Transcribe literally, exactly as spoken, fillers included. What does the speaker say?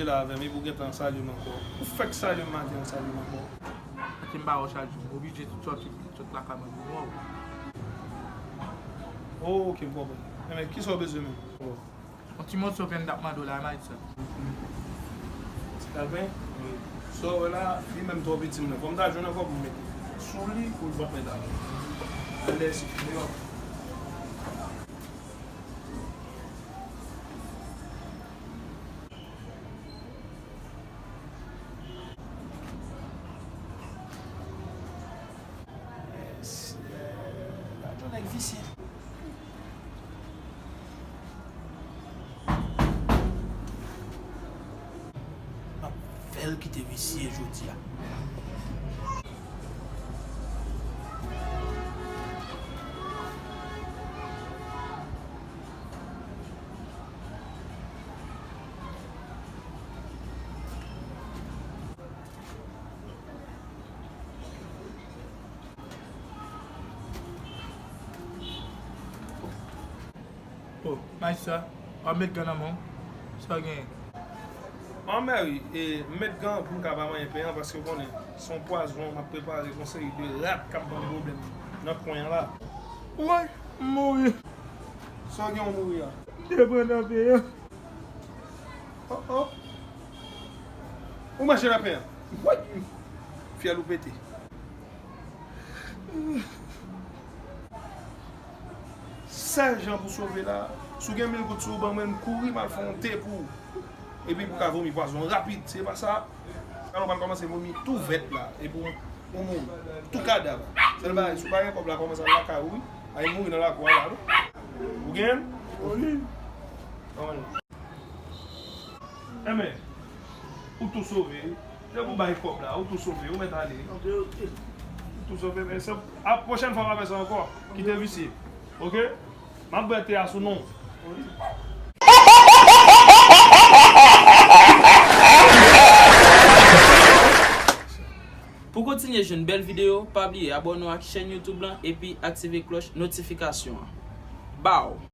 Avè m, epi w gentan salye m ankò. Ou fèk salye m maten an, salye m ankò. Paske m pa wè w chak jou. M oblije sòti, sot lakay mwen pou m wè w. Oh, ok, m konprann. Enben, kisa w bezwen menm? Yon ti mòso pen m t ap mande w la, Maïssa. Ti kalpen? Wi. Sa w wè la, li menm twò piti m nan. Fò m ta jwenn ankò pou m mete sou li pou l pa pèd avè m. Alèz, deyò. Yes, yeah. Gad yon nèg visye. M ap fè l kite visye jodi a. Oh, Maïssa, w ap met gan nan men w? Sa w genyen? Anmè wi, e, m met gan pou m ka pa manyen pen an, paske w konnen, se yon pwazon m ap prepare pou yon seri de rat k ap ban m pwoblèm nan kwen an la. Woy, m mouri. Sa w gen w mouri a? M te pran nan pen an. Oh, oh. Ou mache nan pen an? Woy! Fyèl ou pete. Sèl jan pou sove la, si w gen mil goud sou ou, ban mwen, m kouri, m al fè yon te pou ou. Epi pou w ka vomi pwazon rapid, se pa sa? Alò, w pral kòmanse vomi tou vèt la, epi w, ou mouri. Tou kadav. Sèl bagay, si w pa gen kòb la, kòmanse al lakay ou, wi. Al mouri nan lakou a la, non? Ou gen l? Wi. Anmwey. Enben, ou tou sove, wi. Depi w bay kòb la, ou tou sove, ou mèt ale. Ok, ok. Ou tou sove, men se, a, pwochèn fwa m ap fè sa ankò, kite visye. Ok? M ap bwè te a sou non w. Pou kontinye jwenn bèl videyo, pa bliye abòne w ak chèn YouTube lan epi aktive klòch notifikasyon an. Baw!